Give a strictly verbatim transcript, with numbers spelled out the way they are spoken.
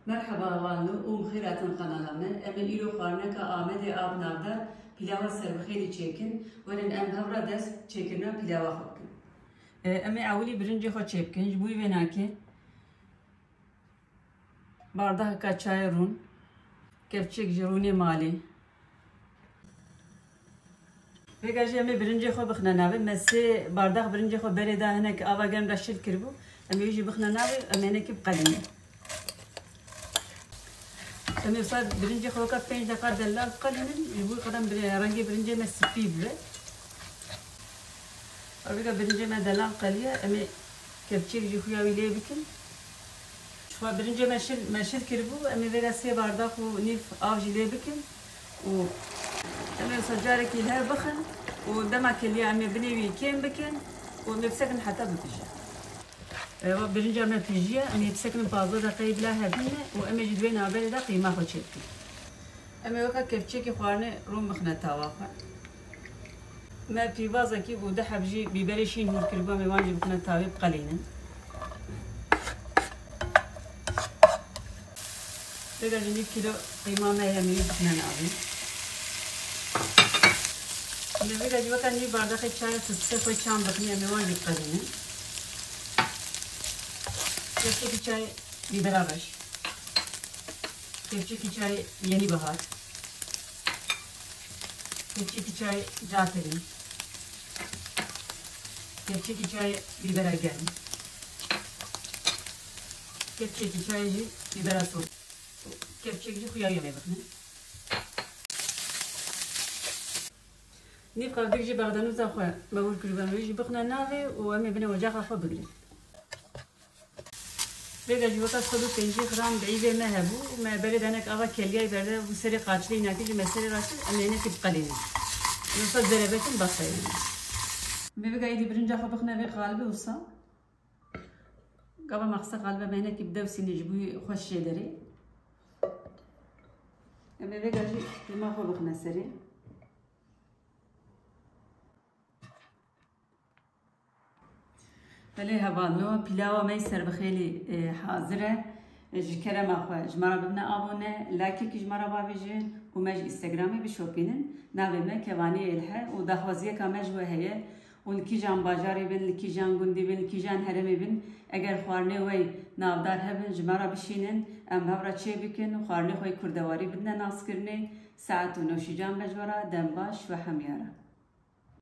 Merheba hevalno û bi xêr hatin kanala me. Em ê îro xwarineka Amedê a bi navdar pîlawa serbixêlî çêkin. Werin em hev re dest çêkirina pîlawa xwe bikin. E, em ê ewilî birincê xwe çêbikin. Ji bo wî vênakê bardaheka çayê rûn, kevçek ji rûnê malê. Vêga jî em ê birincê xwe bixine navê. Me sê bardax birincê xwe berê da, hinek ava germ da şil kiribû. Em ê wî jî bixine navê, em ê hinekî biqelînin. Em ê wisa birincê xwe weka pênc deqa delal biqelînin. Ji bo qedem biri-, rengê birincê me spî bibe. Vêga birincê me delal qeliye, em ê kevçek jî xuya wî lê bikin. Ji xwe birincê me şil, me şil kiribû, em ê vêga sê bardax û nîv av jî lê bikin û em ê wisa carekî li hev bixin û dema keliya em ê binê wî kêm bikin û em ê bisekinin heta bipije. Ewa birinca me pijiye, em ê bisekinin pazdeh deqeyê bila hevîne û em ê jî di wê navberê de qîma xwe çêbikin. Em ê weka kevçekî xwarinê rûn bixine tawa xwe. Me pîvazekî û du heb jî bîberê şîn hûr kiribû, em ê wan jî bixine tavê biqelînin. Vêga jî nîv kîlo qîma me heye, em ê bixine navê. Em ê vêga jî weka nîv bardaqê çayê fistê xwe çan bixinî, em ê wan jî biqelînin. Kevçekî çayê bîbera reş. Kevçekî çayê yenî bihar. Kevçekî çayê catilî. Kevçekî çayê bîbera germ. Kevçekî çayê jî bîbera soz. Kevçek jî xuya yê me bixine. Nîv qevdik jî bexdanûza xwe me hûr kiribû, em ê wî jî bixine navê û em ê binê ocaxa xwe bigirin. Vêga jî weka sed û pêncî gram bi îvê me hebû. Me berê de hinek ava keliyayê berde bû serê qaçilê, înakî jî me serê rakir, em ê hinekî biqelînin. Wisa zerebetin bes e yanî. Em ê vêga êdî birinca xwe bixine vê qalibê wisa. Gava me xiste qalibe me hinekî bidewsîne ji bo xweş jê derê. Em ê vêga jî qîma xwe bixine serê. Belê hevalno, pîlawa me yê serbixêlî, e, hazir e. E, ji kerema xwe ji me re bibine abone, likeekî ji me re bavêjin û me ji Instagramê bişopînin. Navê me Kevaniyê Êlhe û daxwaziyeka me ji we heye û li kîjan bajarê bin, li kîjan gundî bin, li kîjan herêmê bin, eger xwarinê we yê navdar hebin, ji me re bişînin, em bi hev re çê bikin û xwarinê xwe yê kurdewarî bidine naskirinê. Saet û newşîcan me ji we re, dem baş we hemiya re.